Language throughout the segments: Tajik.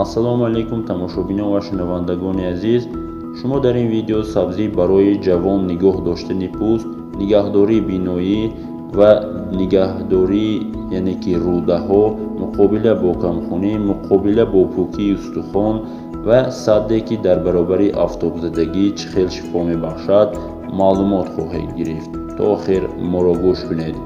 Ассалому алайкум, тамошобинон ва шунавандагони азиз. Шумо дар ин видео сабзӣ барои ҷавон нигоҳ доштани пӯст, нигаҳдории биноӣ ва нигаҳдории, яъне ки рӯдаҳо, муқобила бо камхунӣ, муқобила бо пӯкии устухон ва садде, ки дар баробари афтобзадагӣ чӣ хел шифо мебахшад, маълумот хоҳед гирифт. То охир моро гӯш кунед.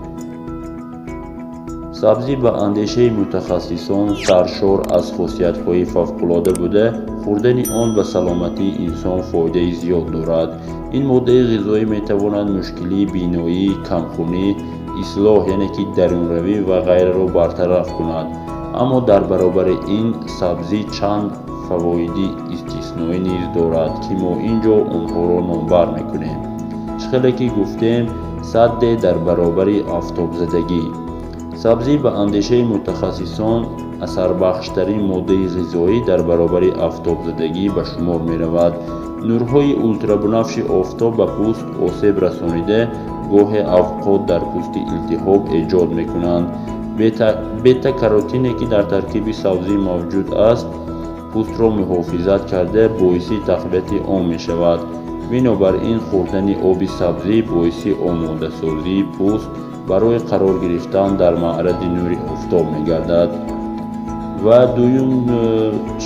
Сабзӣ ба андешаи мутахассисон саршор аз хосиятҳои фавқулода буда, хӯрдани он ба саломатии инсон фоидаи зиёд дорад. Ин моддаи ғизоӣ метавонад мушкилии биноӣ, камхунӣ, ислоҳ, яъне ки дарунравӣ ва ғайраро бартараф кунад. Аммо дар баробари ин сабзӣ чанд фавоиди истисноӣ низ дорад, ки мо ин ҷо онҳоро номбар мекунем. Чӣ хеле ки гуфтем, садде дар баробари афтобзадагӣ. Сабзӣ ба андешаи мутахассисон асарбахштарин моддаи ғизоӣ дар баробари афтобзадагӣ ба шумор меравад. Нурҳои ултрабунафши офтоб ба пӯст осеб расонида, гоҳе авқот дар пӯсти илтиҳоб эҷод мекунанд. Бета-каротине, ки дар таркиби сабзӣ мавҷуд аст, пӯстро муҳофизат карда, боиси тақвияти он мешавад. Бинобар ин хӯрдани оби сабзӣ боиси омодасозии пӯст барои қарор гирифтан дар маърази нури офтоб мегардад. Ва дуюм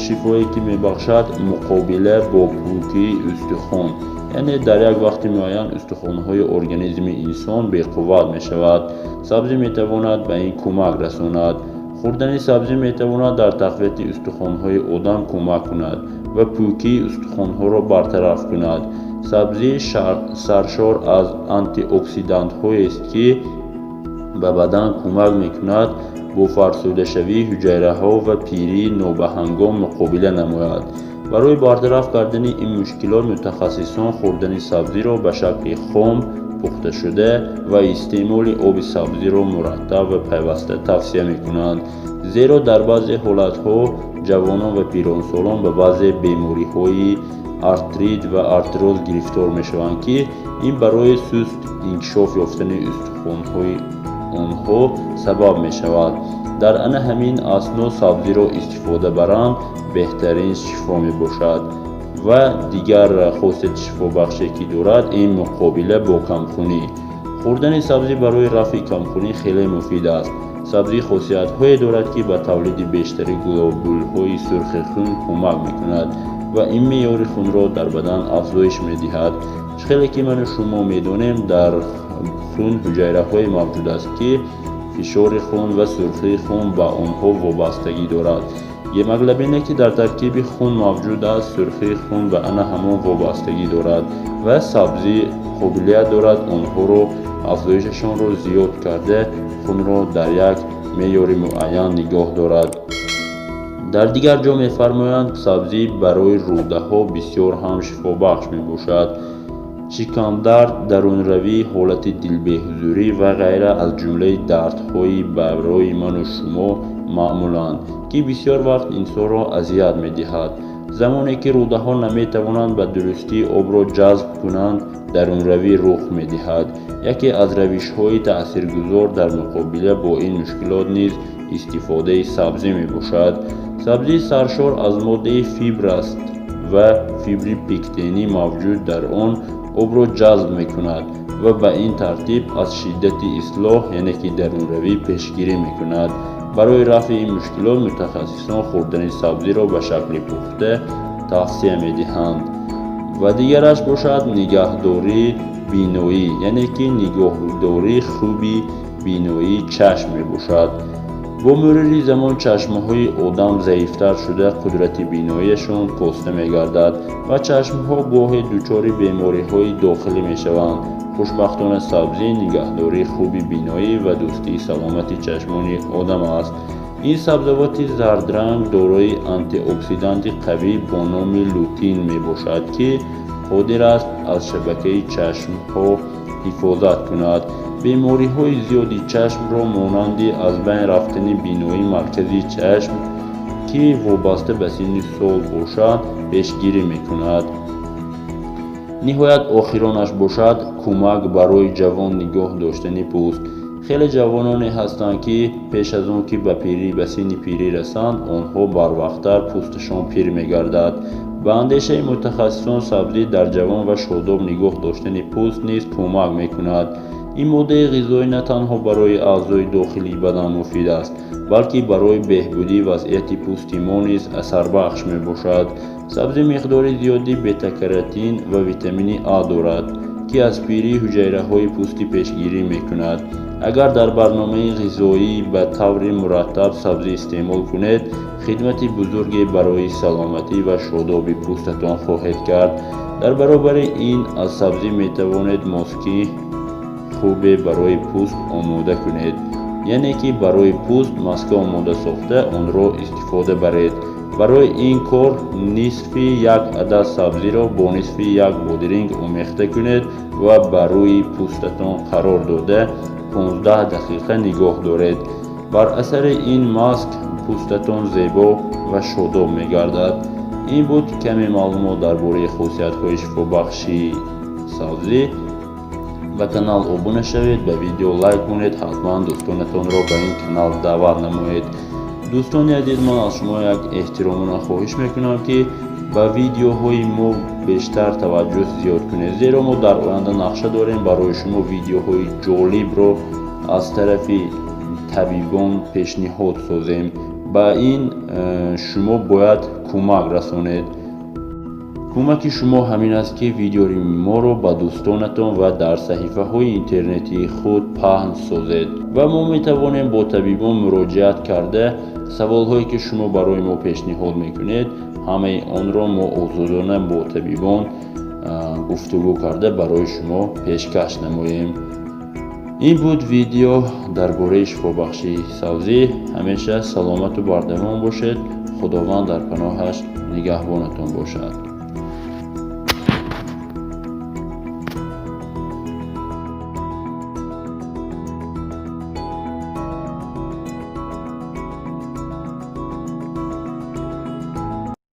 шифое, ки мебахшад, муқобила бо пӯкии устухон, яъне дар як вақти муайян устухонҳои организми инсон беқувват мешавад. Сабзӣ метавонад ба ин кӯмак расонад. Хӯрдани сабзӣ метавонад дар тақвияти устухонҳои одам кӯмак кунад ва пӯкии устухонҳоро бартараф кунад. Сабзӣ саршор аз антиоксидантҳоест, ки ба бадан кӯмак мекунад бо фарсудашавии ҳуҷайраҳо ва пирии нобаҳангом муқобила намояд. Барои бартараф кардани ин мушкилот мутахассисон хӯрдани сабзиро ба шакли хом, пухташуда ва истеъмоли оби сабзиро мураттаб ва пайваста тавсия мекунанд, зеро дар баъзе ҳолатҳо ҷавонон ва пиронсолон ба баъзе бемориҳои артрит ва артроз гирифтор мешаванд, ки ин барои суст инкишоф ёфтани устухонҳои онҳо сабаб мешавад. Дар ана ҳамин асно сабзиро истифода баранд, беҳтарин шифо мебошад. Ва дигар хосияти шифобахше, ки дорад, ин муқобила бо камхунӣ. Хӯрдани сабзӣ барои рафъи камхунӣ хеле муфид аст. Сабзӣ хосиятҳое дорад, ки ба тавлиди бештари глобулҳои сурхи хун кӯмак мекунад ва ин меъёри хунро дар бадан афзоиш медиҳад. Чӣ хеле ки ману шумо медонем, дар хун ҳуҷайраҳое мавҷуд аст, ки фишори хун ва сурхии хун ба онҳо вобастагӣ дорад. Гемоглобине, ки дар таркиби хун мавҷуд аст, сурхии хун ба ана ҳамон вобастагӣ дорад ва сабзӣ қобилият дорад онҳоро афзоишашонро зиёд карда, хунро дар як меъёри муайян нигоҳ дорад. Дар дигар ҷо мефармоянд, сабзӣ барои рӯдаҳо бисёр ҳам шифобахш мебошад. Шикамдард, дарунравӣ, ҳолати дилбеҳузурӣ ва ғайра аз ҷумлаи дардҳои барои ману шумо маъмуланд, ки бисёр вақт инсонро азият медиҳад. Замоне ки рӯдаҳо наметавонанд ба дурустӣ обро ҷазб кунанд, дарунравӣ рух медиҳад. Яке аз равишҳои таъсиргузор дар муқобила бо ин мушкилот низ истифодаи сабзӣ мебошад. Сабзӣ саршор аз моддаи фибр аст ва фибри пектинӣ мавҷуд дар он обро ҷазб мекунад ва ба ин тартиб аз шиддати ислоҳ, яъне ки дарунравӣ, пешгирӣ мекунад. Барои рафъи ин мушкилот мутахассисон хӯрдани сабзиро ба шакли пухта тавсия медиҳанд. Ва дигараш бошад нигаҳдории биноӣ, яъне ки нигоҳдории хуби биноии чашм мебошад. Бо мурури замон чашмҳои одам заифтар шуда, қудрати биноияшон коста мегардад ва чашмҳо гоҳе дучори бемориҳои дохилӣ мешаванд. Хушбахтона, сабзӣ нигаҳдории хуби биноӣ ва дӯстии саломати чашмони одам аст. Ин сабзавоти зардранг дорои антиоксиданти қавӣ бо номи лутин мебошад, ки қодир аст аз шабакаи чашмҳо ҳифозат кунад. Бемориҳои зиёди чашмро, монанди аз байн рафтани биноии маркази чашм, ки вобаста ба синну сол бошад, пешгирӣ мекунад. Ниҳоят, охиронаш бошад кӯмак барои ҷавон нигоҳ доштани пӯст. Хеле ҷавононе ҳастанд, ки пеш аз он ки ба синни пирӣ расанд, онҳо барвақттар пӯсташон пир мегардад. Ба андешаи мутахассисон, сабзӣ дар ҷавон ва шодоб нигоҳ доштани пӯст низ кӯмак мекунад. Ин моддаи ғизоӣ на танҳо барои аъзои дохилии бадан муфид аст, балки барои беҳбудии вазъияти пӯсти мо низ асарбахш мебошад. Сабзӣ миқдори зиёди бета-каротин ва витамини А дорад, ки аз пирии ҳуҷайраҳои пӯстӣ пешгирӣ мекунад. Агар дар барномаи ғизоӣ ба таври мураттаб сабзӣ истеъмол кунед, хидмати бузурге барои саломатӣ ва шодоби пӯстатон хоҳед кард. Дар баробари ин аз сабзӣ метавонед маски хубе барои пӯст омода кунед, яъне ки барои пӯст маска омода сохта онро истифода баред. Барои ин кор нисфи як адад сабзиро бо нисфи як бодиринг омехта кунед ва ба рӯи пӯстатон қарор дода 15 дақиқа нигоҳ доред. Бар асари ин маск пӯстатон зебо ва шодоб мегардад. Ин буд каме маълумот дар бораи хусусиятҳои шифобахши сабзӣ. Ба канал обуна шавед, ба видео лайк кунед, ҳатман дӯстонатонро ба ин канал даъват намоед. Дӯстони азиз, ман аз шумо як эҳтиромона хоҳиш мекунам, ки ба видеоҳои мо бештар таваҷҷӯҳ зиёд кунед, зеро мо дар оянда нақша дорем барои шумо видеоҳои ҷолибро аз тарафи табибон пешниҳод созем. Ба ин шумо бояд кӯмак расонед. Кӯмаки шумо ҳамин аст, ки видеои моро ба дӯстонатон ва дар саҳифаҳои интернетии худ паҳн созед ва мо метавонем бо табибон муроҷиат карда саволҳое ки шумо барои мо пешниҳод мекунед, ҳамаи онро мо озодона бо табибон гуфтугӯ карда барои шумо пешкаш намоем. Ин буд видео дар бораи шифобахшии сабзӣ. Ҳамеша саломату бардавом бошед. Худованд дар паноҳаш нигаҳбонатон бошад.